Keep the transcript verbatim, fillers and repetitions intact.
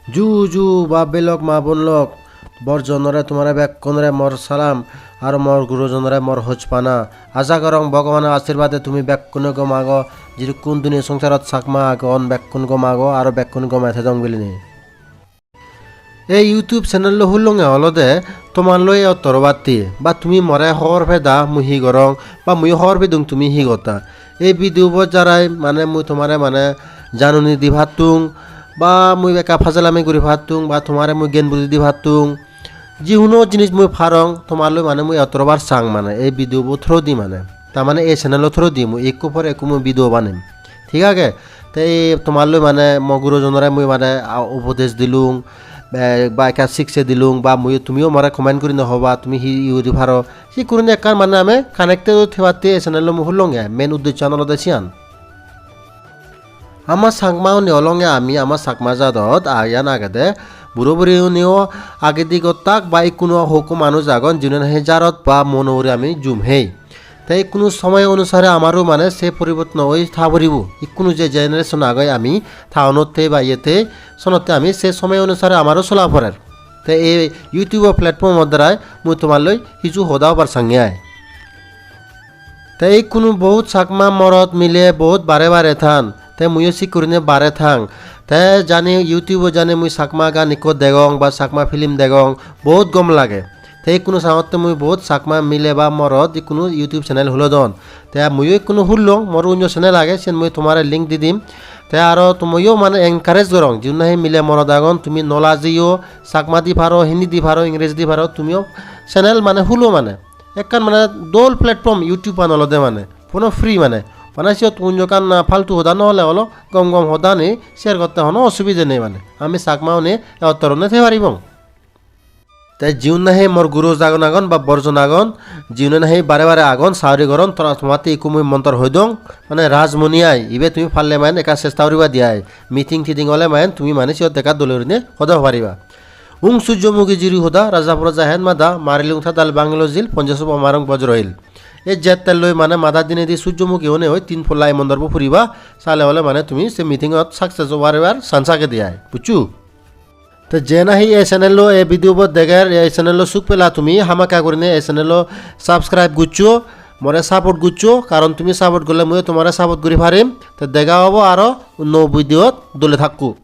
Ju ju bap bhei lok, ma bon lok, bor jonore, tumare bekkunore mor salam, aro mor gurujonore mor hojpana. Aja gorong Bhogobano ashirbade tumi bekkune gom ago, jidukkun duni songsarot Chakma agon bekkun gom ago, aro bekkun gome thedong bilinei. Ei YouTube channel-lo hullonge olode tomar loi ottor batti, ba tumi more hobor peda mui hi gorong, ba mui hobor pedung tumi hi gotta. Ei video bo jarai mane mui tomare mane janoni di pattung, ba mui ekka pajalami guri pattung, ba tomare mui gyan budi di pattung. Jihuno jinis mui parong, tomar loi mane mui ottor bar sang mane ei video bo through di mane. Ta mane ei channel-lo through di mui ekku por ekku mui video banem. Thik age? Te ei tomar loi mane mo gurujonore mui mane, a, upodesh dilung, be-, ba ekka sikse dilung, ba mui, tumiyo more comment guri no hoba, tumi hi hi guri paro. Sik gurinei ekkan mane ami connected oi thebatte ei channel-lo mui hullonge, main uddessan olode siyan. Ama Chakma-une olonge ami ama Chakma jadot ayan agede, buro buri-uneyo agedi gottak ba ikkunu hokko manuj agon, jiune nahi jarot ba mono ugure ami jum hei. Te ikkunu somoy onusare amaro mane se poriborton oi tha poribo. Ikkunu je generation agey ami town-otte ba iyete sonotte ami se somoy onusare amaro sola porer. Te ei YouTube platform-o darai mui tomar loi hiju hoda hobar sange ai. Te ikkunu bohut Chakma morot mile bohut bare bare than. Te muiyo sik gurinei bare thang. Te jani YouTube-o jani mui Chakma gan ikko degong ba Chakma film degong, bohut gom lage. Te ikkunu sangotte mui bohut Chakma mile ba morot ikkunu YouTube channel hulodon. Te muiyo ikkunu hullong, mor unyo channel age, siyen mui tomare link di dim. Te aro tumiyo mane encourage gorong, jiun nahi mile morot agon, tumi no lajeyo, Chakma di paro, Hindi di paro, Ingreji di paro, tumiyo channel mane hulo mane. Ekkan mane dol platform YouTube-an olode mane, puno free mane. Bana siyot unyo ekkan na faltu hoda no hole olo, gom gom hoda ani share gotte hono osubide nei mane. Ami Chakma-une e ottorone thei paribong. Te jiun nahi mor guru jagon agon ba borjon agon, jiune nahi bare bare agon, sauri goron, tora tomatte ikku mui montor hoi dong, mane Rajmoni ai, ibe tumi parle mane ekka chesta guriba di ai. Meeting titing ole mane tumi mane siyot ekka dole gurine hoda hoi pariba. Ung sujjo mugi jiri hoda, raja proja hen mada, marilung thadal bangilo jil, ponjo sobo marung bojro hil. E jette loi mane mada dinedi sujjo mugi one oi tin polla ei montor bo puriba, sale ole mane tumi se meeting ot success obar ebar chance agede ai, buccho? Te je nahi ei channel-o, ei video bo deger, ei channel-o suk pela tumi hamakkai gurine ei channel-o subscribe guccho, more support guccho, karon tumi support gorle mui tomare support guri parim. Te dega obo aro onno video-t, dole thakko.